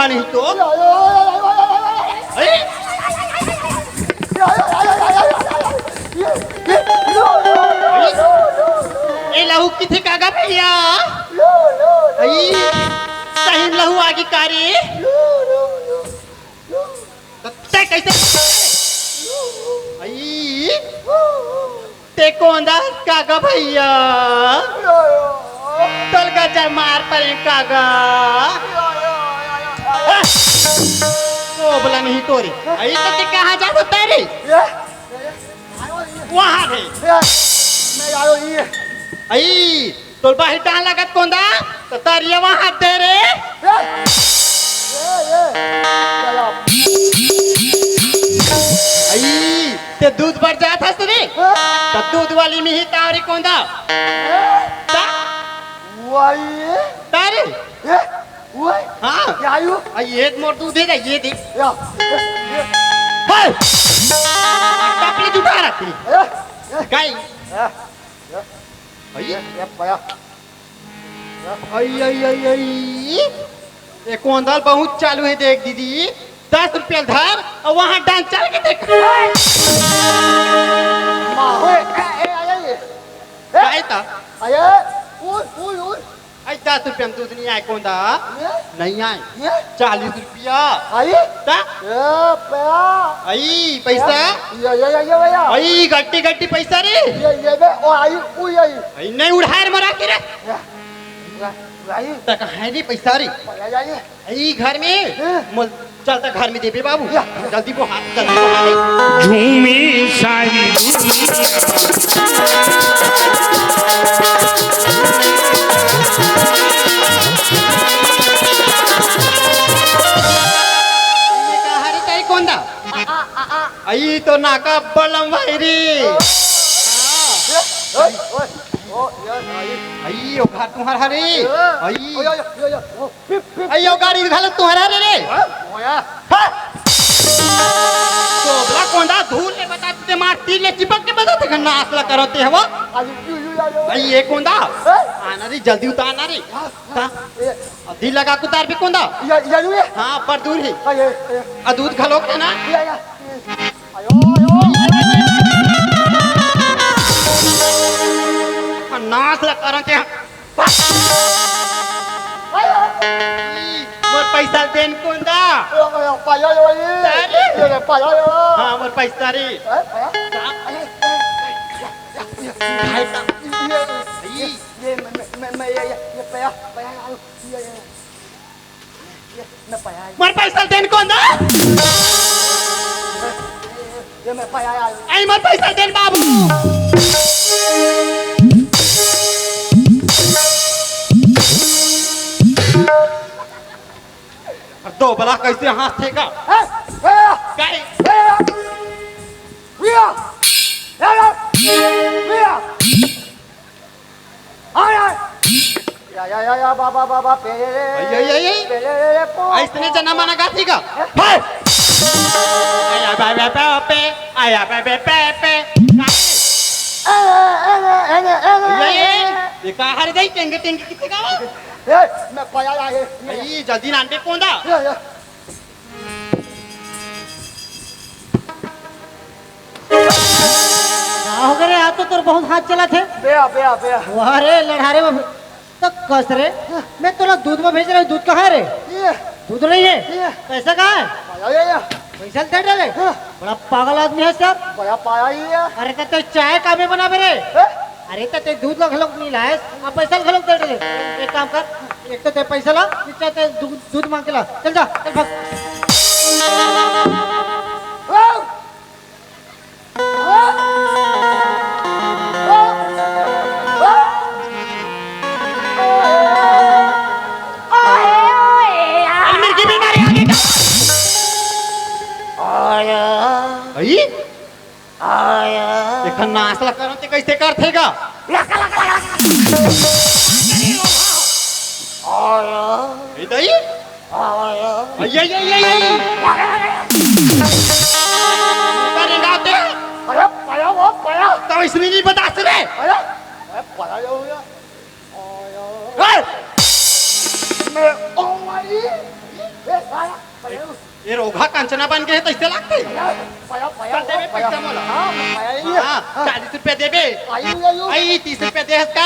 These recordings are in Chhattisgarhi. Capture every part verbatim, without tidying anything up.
नहीं तो। ए? ए लहू किथे का गा भैया? ए, सही लहू आगे का रे? त तैं कैसे? ए, तैं कोंदा का गा भैया? तोला गजा मार परे का गा? ओ बोला नहीं तोरी। ए, त तैं कहाँ जात हस रे? वहाँ रे। ए, तोला बाहिर डाहन लागत कोंदा, त तरिया वहाँ दे रे। ए, ए, ए, ए, तैं दूध बर जात हस रे? हाँ। त दूध वाली मिही तावरी कोंदा। ए, ता? वही। तारे? ए, वही। हाँ। क्या आयु? आ, ये मोर दूध है ना, ये दे। या। ए, ए। हे! टपली जुटा रखी। ए, ए। गाय। ए, ए। भैया। ए, ए, पया। आई, आई, आई, आई। ये कोंदा ल बहुत चालू हे, देख दीदी, दस रुपया धर अउ वहाँ डाहन चल के देख। माँ, ओए, ए, ए, ए, ए, ए। काय ता? अरे, उठ, उठ, उठ। आई दस रुपया में दूध नहीं आय कोंदा। ये? नहीं आय। ये? चालीस रुपया। आई? ता? ए, पया। आई, पैसा? ये, ये, ये, ये, भैया। आई, गट्टी, गट्टी पैसा रे। ये, ये, बे, ओ, आई, उई, आई। आई, नहीं उड़ाए रे मोर आँखी रे। या, या, या, आई। त कहाँ हे रे पैसा रे? पया, या, ये। आई घर में? हाँ। मोल, चल त घर में देबे बाबू। या। जल्दी बोहा, जल्दी बोहा रे। झूमी सारी दुनिया। ये कहाँ रे ताई कोंदा? आ, आ, आ, आ। आई तो नाका बलम भाई रे। ए, ओए, ओए, ओ, ये आई। आई, ओ घर तुम्हार हरे। ए, आई। ओए, ओए, ओए, ओए, ओ, पिप, पिप, आई, ओ गाड़ी घलो तुम्हार हरे रे। ओए, ओए। हाँ। तो बोला कोंदा धूल ले बता, ते मार तीर ले चिपक के बता, ते नाश ला करो ते हवा। आई, यू, यू, या, या। आई, ये कोंदा। ए? आना रे, जल्दी उतारना रे। हाँ, हाँ। ता? ए। अभी लगा कुतार भी कोंदा। या, या, यू, या। हाँ, पर दूर ही। आ, ये, ये। आ, दूध घलो के ना। या, या। आयो, आयो। नाश ला करन ते। मोर पैसा देन कोंदा। आयो, आयो, पाया, आयो, ये। अरे। ये ले, पाया, आयो। हाँ, मोर पैसा रे। ए, पाया। का? अरे, ए, ए, या, या, या। भाई साहब। ये, ये, ये, मैं, मैं, मैं, मैं, ये, ये, ये, पाया, पाया, आयो। ये, ये। मोर पैसा देन कोंदा। ये मैं पाया आयो। आई मोर पैसा देन बाबू। दो बला कैसे हाथ थे का? ए, ए, काई? ए, भैया, भैया, भैया। हाँ यार। या, या, या, या, बाबा, बाबा, पे रे रे। आई, आई, आई, आई। पे रे रे रे, पो, अइसने पो, जना पो। मना गाथी का? हैं? हाय! आया बे बे पे पे, आया बे बे पे पे। ए, ए, ए, ए, ए, ए, ए, आई, आई, ए। ये का हर दई टेंगे टेंगे किथे का? ए, मैं पाया ला है। आई, जल्दी नान पे कोंदा। या, या। का हो गे रे? आज तो तोर बहुत हाथ चलत हे। बेया, बेया, बेया। वाह रे, लड़ारे में तो कस रे। मैं तोला दूध में भेज रहा हूँ, दूध कहाँ है रे? ये। दूध नहीं है? ये। पैसा कहाँ है? पाया ये, ये। पैसा दे डाले। हाँ। बड़ा पागल आदमी है सर। बड़ा पाया ही है। अरे तो तैं चाय का में बनाबे रे? हैं? अरे त तैं दूध ला घलोक नहीं लायस, अब पैसा ला घलोक दे दे। एक काम कर, एक तो तैं पैसा ला, नीचे तैं दू-, दूध मांग के ला। चल जा, चल भाग। अरे मिर्गी बीमारी आ गई का? आई? आया। एखर नाश ला करन ते कइसे करथे गा? लका, लका, लका, लका। आया। ए दई? आया। आई, आई, आई, आई, आई। लका, लका, लका। का रेंगाथे? अरे, पाया वो, पाया। तब इसने नहीं बतास रे। अरे, अरे, पाया हो गया। आया। ए! मैं, ओ भाई। ए, आया, पया, ये रोगहा कंचना बन गए तइसे लागथे। पया, पया, चल देबे पया। पैसा मोला। हाँ, पया ही है। हाँ, चालीस रुपया देबे। आयु, आयु। आई, तीस रुपया दे हस का?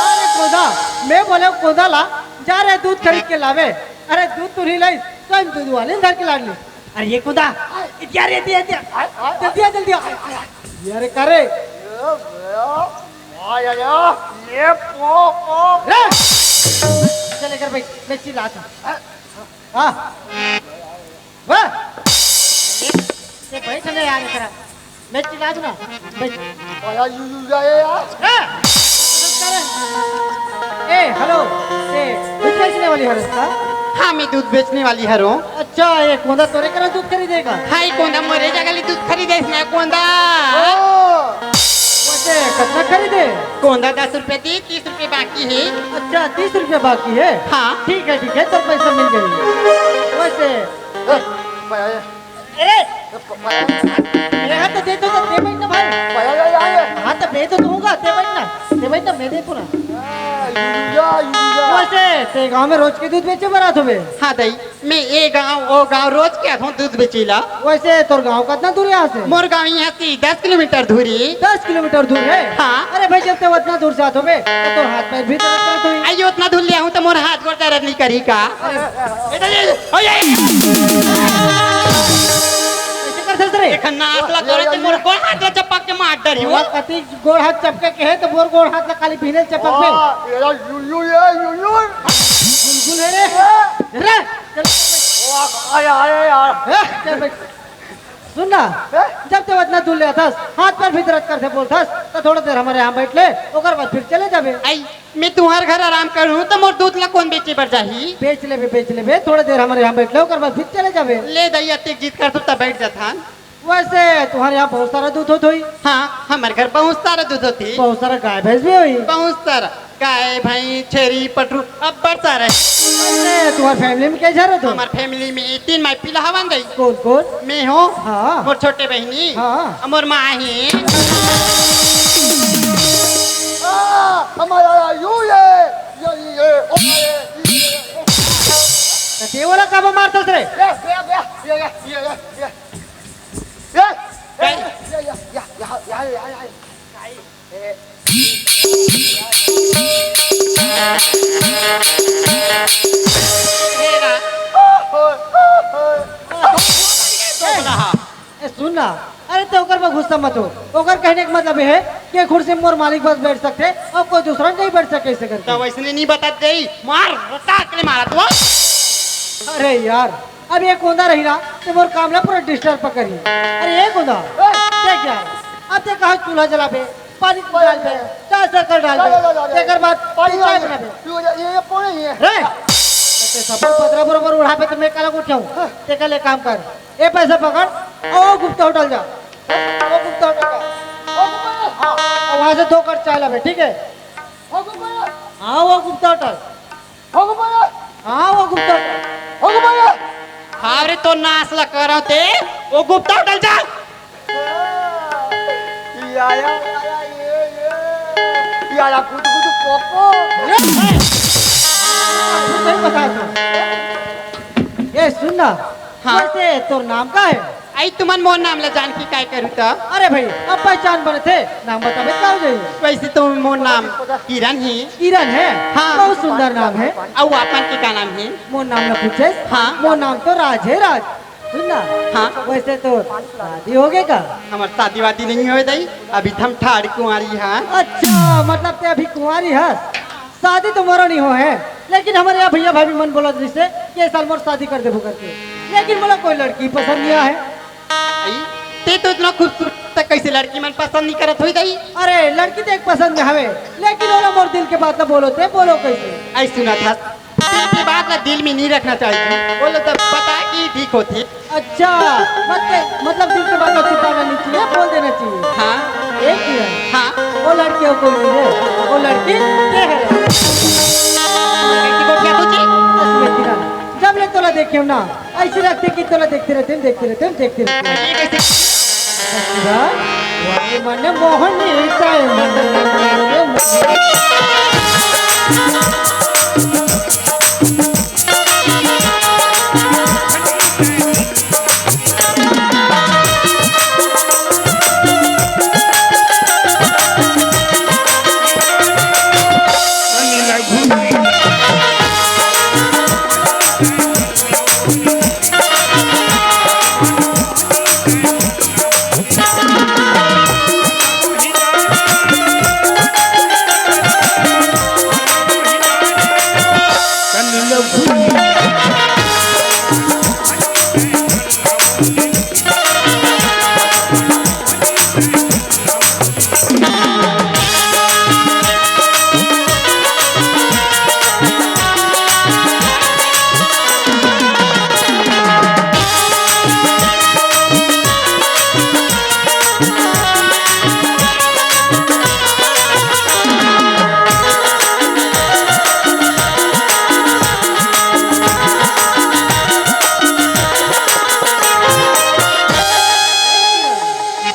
अरे कोदा, मैं बोले कोदा ला, जा रे दूध खरीद के लावे। अरे दूध तो नहीं लाई, तो हम दूध वाले धर के लाड़ ली। अरे ये कोदा, ये दिया रे, दिया, दिया। जल्दी आ, जल्दी आ। ये अरे करे। ये पो, पो। रे! चले कर भाई, मैं चिल्लाता। हाँ। वाह! ये, ये भाई चले यार, इस तरह। मैं चिल्ला दूंगा। मैं आया, यू, यू, या, या, या। हाँ! ए, हेलो, ए, दूध बेचने वाली हरस का? हाँ, मैं दूध बेचने वाली हरों। अच्छा, ये कोंदा तोरे करा दूध खरीदेगा? हाँ, ये कोंदा मोरे जगह ले दूध खरीदे इसने, कोंदा। ओ! वैसे कितना खरीदे? कोंदा दस रुपए दी, तीस रुपए बाकी है। अच्छा, तीस रुपए बाकी है? हाँ। ठीक है, ठीक है, तो पैसा मिल जाएगा। वैसे ए, भाई, आया। अरे! ए, प-, प-, मेरे हाथ तो दे दो, तो दे भाई ना भाई। भाई, आया, आया, आया। हाँ, तो मैं तो दूंगा, दे भाई ना। दे भाई ना, मैं दे दूंगा। आ, यूरिया, यूरिया। वैसे, ते गांव में रोज के दूध बेचे बर आथो बे? हाँ दई, मैं ए गांव, ओ गांव रोज के आथों दूध बेचेला। वैसे, तोर गांव कितना दूर है यहाँ से? मोर गांव यहाँ से दस किलोमीटर दूरी। दस किलोमीटर दूर है? हाँ। अरे भाई, जब ते उतना दूर से आथो बे, तो तोर हाथ पैर भी दर्द करत होई। आइए, उतना दूर ले आऊँ तो मोर हाथ गोड़ दर्द नहीं करी का? अरे, ए, ए, ए, ए, ए। ऐसे कर सकते रे? एखन नाक ला करे ते मोर गोड़ हाथ ला चपक के मार डरी हो। कति गोड़ हाथ चपके के है तो मोर गोड़ हाथ ला खाली बिहने चपक बे। वाह, ये ला यू, यू, ये यू, यू। गुलगुल है रे। रे, चल। वाह, आया, आया यार। ए, चल भाई। सुन ना, हैं? जब तक इतना दूर ले आथस, हाथ पैर भी दर्द करथे बोलथस, तो थोड़ा देर हमारे यहाँ बैठ ले, ओकर बाद फिर चले जाबे। आई, मैं तुम्हार घर आराम करूँ, तो मोर दूध ला कौन बेचे बर जाही? बेच लेबे, बेच लेबे, थोड़ा देर हमारे यहाँ बैठ ले, ओकर बाद फिर चले जाबे। ले दई, अतेक जिद करथो, तब बैठ जाथन। वैसे तुम्हारे यहाँ बहुत सारा दूध होत होई? हाँ, हमारे घर बहुत सारा दूध होती। बहुत सारा गाय भैंस भी होई? बहुत सारा। गाय, भैंस, छेरी, पठरू, अब्बड़ सारा हे। अरे, तुम्हार family में के झन हे तो? हमार family में तीन माई पिला हवन दई। कौन, कौन? मैं हूँ, हाँ। मोर छोटे बहिनी, हाँ। अउ मोर माँ हे। आ, हमारा यू ये, ये, ये, ओ, ये, ये, ओ। तो ते वाला कब मारता रे? ये, ये, ये। ए, सुन ना, अरे ते ओकर में गुस्सा मत हो। ओकर कहने का मतलब ये है कि कुर्सी में मोर मालिक बस बैठ सकथे अउ कोई दूसरा नहीं बैठ सके, ऐसे करके। तो वैसने नहीं बता दे, मार, रटा के मारा तू। अरे यार, अब ये कोंदा रही ना, तो मोर काम ला पूरा disturb करी। अरे ये कोंदा, देख यार, अब ते कहा चूल्हा जलाबे, पानी डालबे, चाय शक्कर डालबे, तेकर बाद पानी चाय बनाबे। ये, ये, ये पानी है। रे, ते सब पतरा बरोबर उठाबे तो मैं काला उठाऊं। तेकर ले काम कर, ये पैसा पकड़, ओ गुप्ता होटल जा, ओ गुप्ता होटल जा। हाँ, वहाँ से दो कट चाय लाबे, ठीक है? हाँ, वो गुप्ता होटल। हो गो भैया। हाँ, वो गुप्ता। हो गो भैया। हाँ रे, तो नास ला करते, वो गुप्ता होटल जा। या, या, या, या, ये, ये। या, या, कुछ, कुछ, पोपो। ये, ये। सही बता था। ये सुन ना, हाँ। वैसे तोर नाम का है? आई तुमन मोर नाम ला जान के काय करू त? अरे भाई, अब पहचान बने थे, नाम बताबे का हो जाई? वैसे तो मोर नाम किरण हे। किरण हे? हाँ। बहुत सुंदर नाम हे। अउ आपन के का नाम हे? मोर नाम ला पूछे? हाँ। मोर नाम तो राज हे, राज। सुन ना। हाँ। वैसे तो शादी हो गए का? हमार शादी वादी नहीं होय दई, अभी तो हम ठाड़ कुंवारी हाँ। अच्छा, मतलब ते अभी कुंवारी हस? शादी तो मोरो नहीं हो हे, लेकिन हमारे यहाँ भैया भाभी मन बोलत रहिसे कि ये साल मोर शादी कर देबो करके, लेकिन मोला कोई लड़की पसंद नहीं आए। आई, ते तो इतना खूबसूरत, त कैसे लड़की मन पसंद नहीं करत होई दई? अरे, लड़की तो एक पसंद में हवे, लेकिन ओला मोर दिल के बात ना बोलो, ते बोलो कैसे? आई सुना था, दिल की बात ला दिल में नहीं रखना चाहिए, बोलो तब बता कि ठीक होती। अच्छा, मतलब, मतलब दिल के बात ला छुपाना नहीं चाहिए, बोल देना चाहिए। हाँ। एक मिनट। हाँ। वो लड़की हो कोई नहीं है, वो लड़की ये है। लड़की को क्या पूछी? बस मैं तेरा, जब ले तोला देखे हो ना, ऐसे लगते कि तोला देखते रहते हैं, देखते रहते हैं, देखते रहते हैं। ये कैसे? ससुरा, वाह, मन मोहनी, तय मन।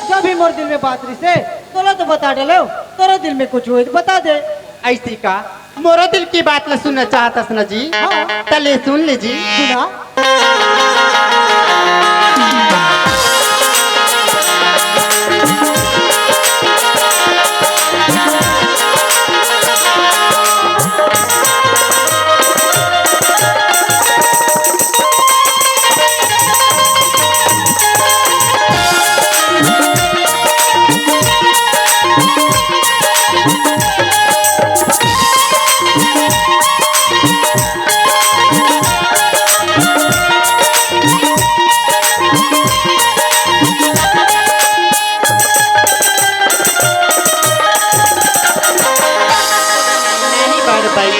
जो भी मोर दिल में बात रहिसे, तोला तो बता डालो, तोरे दिल में कुछ होए तो बता दे। ऐसी का? मोरो दिल की बात ला सुनना चाहत हस ना जी? हाँ। त ले सुन ले जी। सुना। नहीं बढ़ पाई।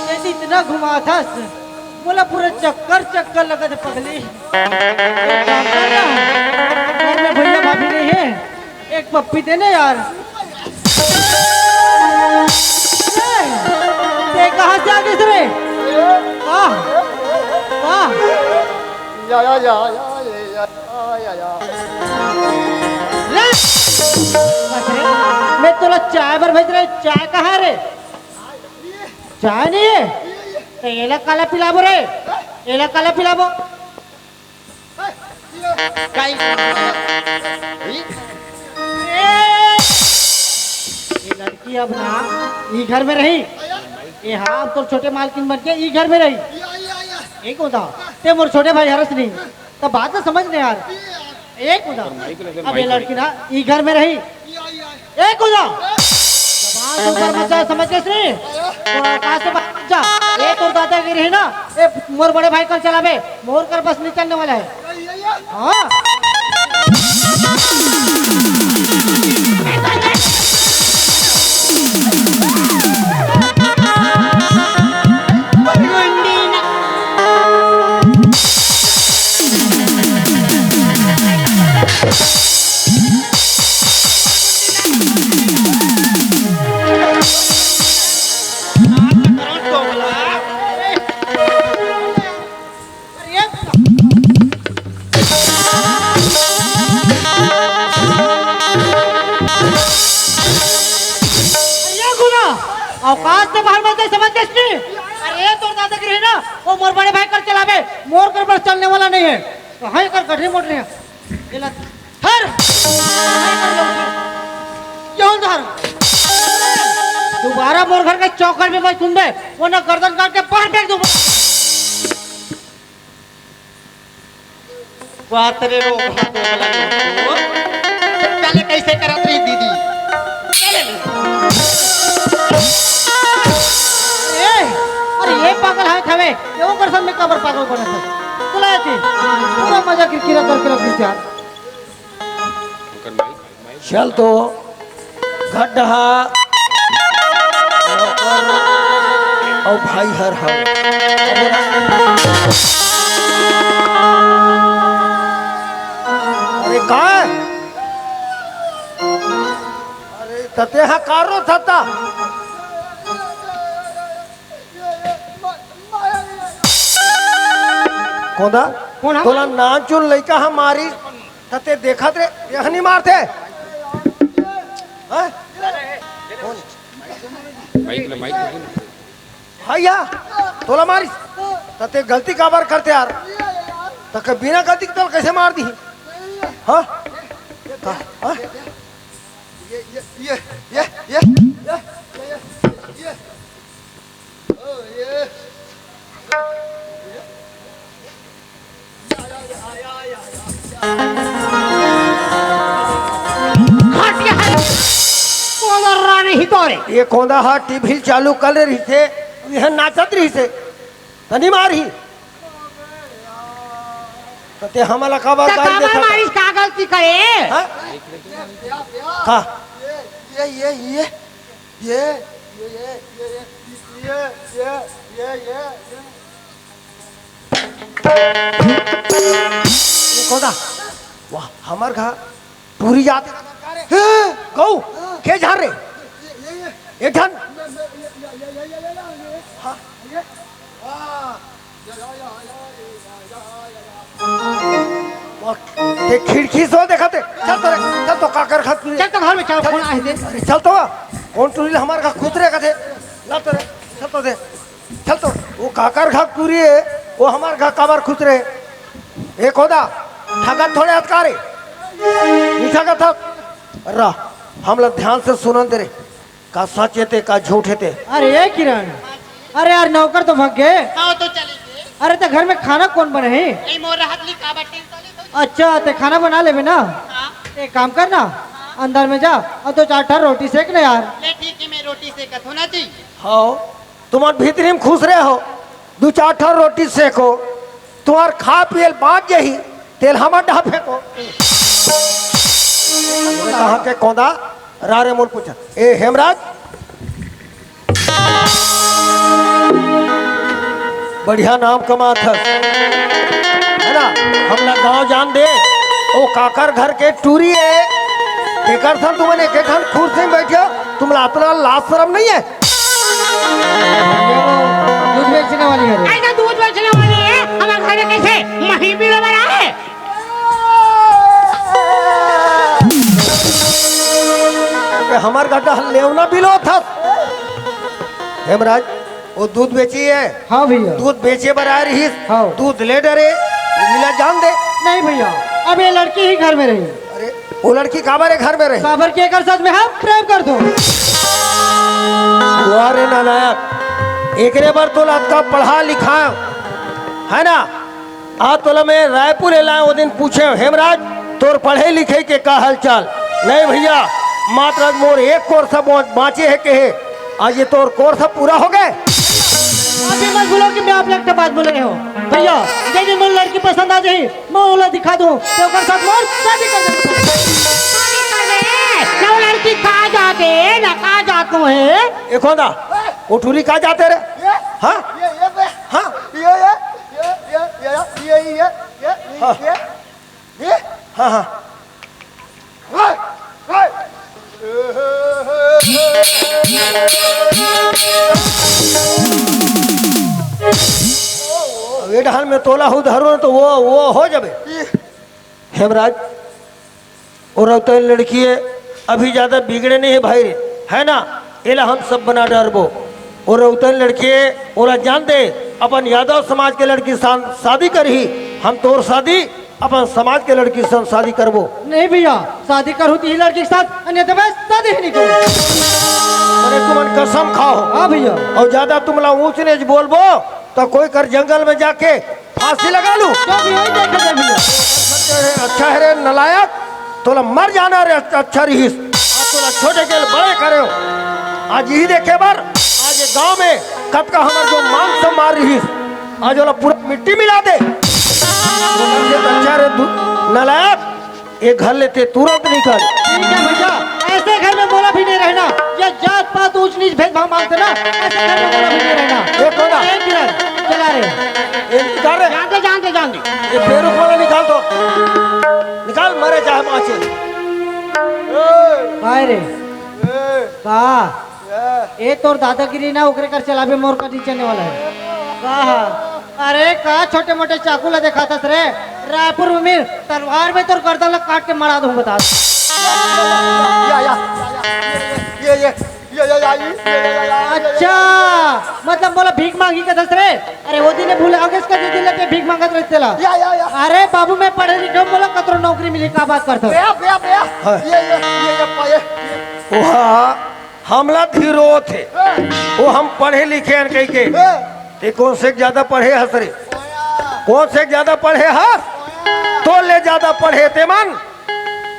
जैसे इतना घुमाथस, मोला पूरा चक्कर चक्कर लगत हे पगली। एक काम कर ना, घर में भैया भाभी नहीं है, एक पप्पी दे ना यार। ए, ते कहाँ से आ गए रे? वाह, वाह। या, या, या, या, या, या, या, या। ले। बस रे, मैं तोला चाय बर भेज रहे, चाय कहाँ है रे? चाय नहीं है? तो एला काला पिलाबो रे, एला काला पिलाबो। काई? ए, ये लड़की अब ना ई घर में रही। ये हाँ, अब तो छोटे मालकिन बन के ई घर में रही। एक होता, ते मोर छोटे भाई हरस नहीं, तब बात तो समझ नहीं यार। एक होता, अब ये लड़की ना ई घर में रही। एक होता, जबान से ऊपर मत जा, समझ गए श्री? तो औकात से बाहर मत जा। ये तो दादागिरी है ना, ये मोर बड़े भाई कल चलावे, मोर कर बस नहीं चलने वाला है। हाँ। अरे गुना, औकात से बाहर मत जाए, समझ गए इसकी? अरे तोर दादागिरी है ना, वो मोर बड़े भाई कर चलावे, मोर कर बस चलने वाला नहीं है। तो हाँ कर गठरी मोट रहे हैं। ये ला, धर। क्यों धर? दोबारा मोर घर के चौकर में मत घूम दे, वरना गर्दन काट के बाहर फेंक दूंगा। वाह, तेरे रो भागो वाला रो। पहले कैसे करत रही दीदी? चले ले। ए, अरे ये पागल है थवे, ये ओकर सामने काबर पागल बनत है? चला थी, पूरा मजा किरकिरा करके रख दिस यार। चल तो। गड्ढा, नौकर अउ भाई हर हव। अरे का? अरे तते हा कारो थता। कोदा? कोन हा? तोला नानचुन लइका हा मारी। तते देखत रे, यह नहीं मारते। हाँ? माइक ना, माइक ना। भैया, तोला मारिस। तते गलती काबर करते यार? तके बिना गलती के तोला कैसे मार दी? हाँ? का? हाँ? ये, ये, ये, ये, ये, ये, ये, ये। घटिया है। कोदर रानी ही तोरे। ये कोदा हा टीवी चालू कर ले रही थे, यह नाचत रही थे, तनी मार ही। तो ते हमला काबर त गाली काबर देता? मारिस, का गलती करे? हाँ? का? ये, ये, ये, ये, ये, ये, ये, ये, ये, ये, ये, ये, ये। ये कोदा? वाह, हमर घर टूरी जात। हैं? गऊ, के झार रे? ये, ये, ये। एक झन? ये, ये, ये, ये, ये, ये, ये, ये, ये। हाँ। ये। वाह। वाह, ते खिड़की से देखत हे। चल तो रे, चल तो काकर घर टूरी। चल तो घर में चल, फोन आए दे। अरे चल तो, कौन टूरी ले हमर घर खुसरे कथे। ला तो रे, चल तो दे। चल तो, वो काकर घर टूरी हे, वो हमर घर काबर खुसरे। ए कोदा, ठगत थोड़े हस का रे। नहीं ठगत हस। रह, हमला ध्यान से सुनन दे रे। का सच हे ते, का झूठ हे ते? अरे ए किरण, अरे यार नौकर तो भग गे। हाँ, तो चले गए। अरे ते घर में खाना कोन बनाही? नहीं, मोर रहत ली का बटे, चले तो। अच्छा, ते खाना बना लेबे ना? हाँ। एक काम कर ना, अंदर में जा अउ दो चार ठन रोटी सेक ना यार। ले ठीक हे, मैं रोटी सेकत हूँ ना जी। हाँ, तुमन भीतरी में खुसरे हो, दू चार ठन रोटी सेको, तुम्हर खा पिए ल बाँच जाही, तेला हमर डहा फेंको। कहाँ के कोदा? रा रे मोर पूछा। ए हेमराज, बढ़िया नाम कमात हस, है ना? हमला गाँव जान दे, ओ काकर घर के टूरी हे, तेकर सन तुमन एक, एक ठन कुर्सी में बैठे हो, तुमला अतना लाज शरम नहीं हे? दूध बेचने वाली है रे। आई ना दूध बेचने वाली है, हमारे घर में कैसे मही भी लगा रहा है? ए, हमर गड्ढा लेवना बिलो था। हेमराज, वो दूध बेची है। हाँ भैया। दूध बेचे बर आ रही। हाँ। दूध ले डरे, लीला जान दे। नहीं भैया, अब ये लड़की ही घर में रही। अरे, वो लड़की काबर हे घर में रही? काबर के एकर साथ में हम प्रेम कर दो। वाह रे नालायक, एकरे बर तोला अतका पढ़ा लिखा, है ना? आज तोला मैं रायपुर ले लाए, वो दिन पूछे, "हेमराज, तोर पढ़े लिखे के का हालचाल?" "नहीं भैया, मात्र आज मोर एक कोर्स बा-, बाँचे हे," कहे। "आज ये तोर कोर्स पूरा हो गए?" अभी मत बोलो कि मैं आप लोग से बात बोल रहे हो। भैया, जैसे मोर लड़की पसंद आ जाही, मैं ओला दिखा दूँ, तो ओकर साथ मोर शादी कर दे। शादी कर दे, ना वो लड़की का जाते, ना का जातो है। ए कोदा, वो टूरी का जाते रे? ये, हाँ? ये, ये, ये, हाँ? ये, ये, ये, ये, ये, ये, ये, ये, हाँ। ये, ये, हाँ, हाँ। अब ये डहर में तोला हूँ धरो तो वो वो हो जाबे। हेमराज, वो रौतन लड़की हे, अभी ज्यादा बिगड़े नहीं हे भाई रे, है ना? एला हम सब बना डरबो। वो रौतन लड़की हे, ओला जान दे, अपन यादव समाज के लड़की सन शादी करही। हम तोर शादी अपन समाज के लड़की सन शादी करबो। नहीं भैया, शादी करहूँ तो ही लड़की के साथ, अन्यथा मैं शादी ही नहीं करूँ। अरे तुमन कसम खाओ। हाँ भैया। और ज्यादा तुमला ऊंच नीच बोलबो तो कोई कर जंगल में जाके फांसी लगा लूं। तो भी वही देखे थे भैया। अच्छा है रे नालायक, तोला मर जाना रे अच्छा रिहिस। आज तोला छोटे के बड़े करे हो। आज यही देखे बर आज ये गांव में कतका हमर जो मान सम्मान रिहिस, आज ओला पूरा मिट्टी मिला दे। अच्छा रे तू नालायक, ये घर ले ते तुरंत निकल। ठीक है भैया, ऐसे घर में मोला भी नहीं रहना। ये जात पात ऊंच नीच भेदभाव मानते ना, ऐसे घर में मोला भी नहीं रहना। ये कौन है? एक मिनट, चला रे। ये निकाल रे। जान दे, जान दे, जान दे। ये पेरू को निकाल दो। निकाल, मरे चाहे बांचे। काय रे? का? ए तोर दादागिरी ना ओकरे कर चलाबे, मोर कर नहीं चलने वाला है। का? अरे का छोटे मोटे चाकू ला दिखाता रे? रायपुर में मिल, तलवार में तोर गर्दन ला काट के मरा दूं, बता। या, या, या, या, ये, ये, ये, ये, या, ये, ये, या, या, या, या, अच्छा, मतलब मोला भीख मांगी का दस रे? अरे वो दिन भूल आ गए इसका, जो दिन लेके भीख मांगत रहते ला। या, या, या। अरे बाबू, मैं पढ़े लिखे हूँ, मोला कतरो नौकरी मिली, का बात करता? बे, बे, बे। हाँ। ये, ये, ये, ये, ये, ये। ओहा, हमला धीरो थे। हाँ। वो हम पढ़े लिखे हन कह के। हाँ। ते कौन से ज्यादा पढ़े हस रे? कौन से ज्यादा पढ़े हस? तो ले ज्यादा पढ़े ते मन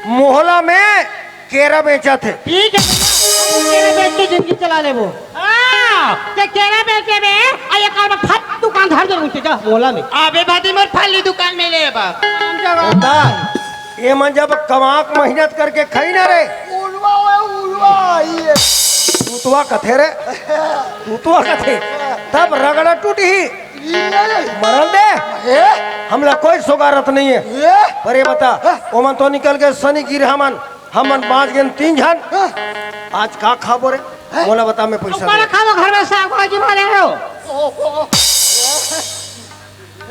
मोहला में केरा बेचत हे। ठीक है भैया, हम केरा बेच के जिंदगी चला लेबो। हाँ, ते केरा बेचे बे, आ ये कर फट दुकान धर दे उनके जा मोहला में। अबे भादी मोर फली दुकान में ले बा। होता, ये मन जब कमाक मेहनत करके खाई ना रे। उलवा ओए, उलवा, ये। तूतवा कथे रे, तूतवा कथे, तब रगड़ा टूटी ही। ये। मरन दे, ए? हमला कोई सोगारत नहीं है। ए? पर ये बता, हाँ। ओमन तो निकल गए सनी गिरहा मन, हमन बांच गेन तीन झन। हाँ। आज का खाबो रे? हैं? मोला बता, मैं पैसा ऊपर दे। खाबो, घर में साग भाजी बने हो। ओ, ओ, ओ।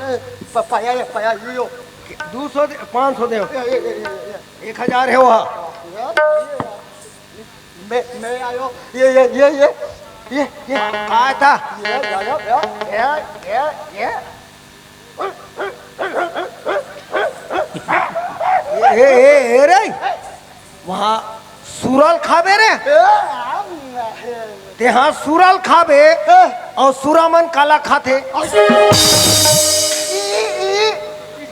ए, प-, पाया रे, पाया, यो, यो। दो सौ दे, पाँच सौ दे। ए, ए, ए, ए, ए। एक हजार है वो। मैं, मैं आयो। ये, ये, ये, ये, ये, ये। का, का था? ये, ये, ये, ये, ये। ए, ए, ए, ए रे, वहाँ सुरल खाबे रे। ए, हम, ए। तेहा सुरल खाबे, ए। और सुरामन काला खाथे। ई, ई, ई।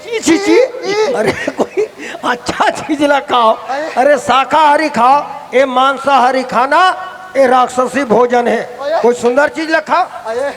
छी, छी, छी। अरे, कोई अच्छा चीज ला खाओ। अरे। अरे, शाकाहारी खाओ। ये मांसाहारी खाना, ये राक्षसी भोजन है। अरे। कोई सुंदर चीज ला खाओ। अरे।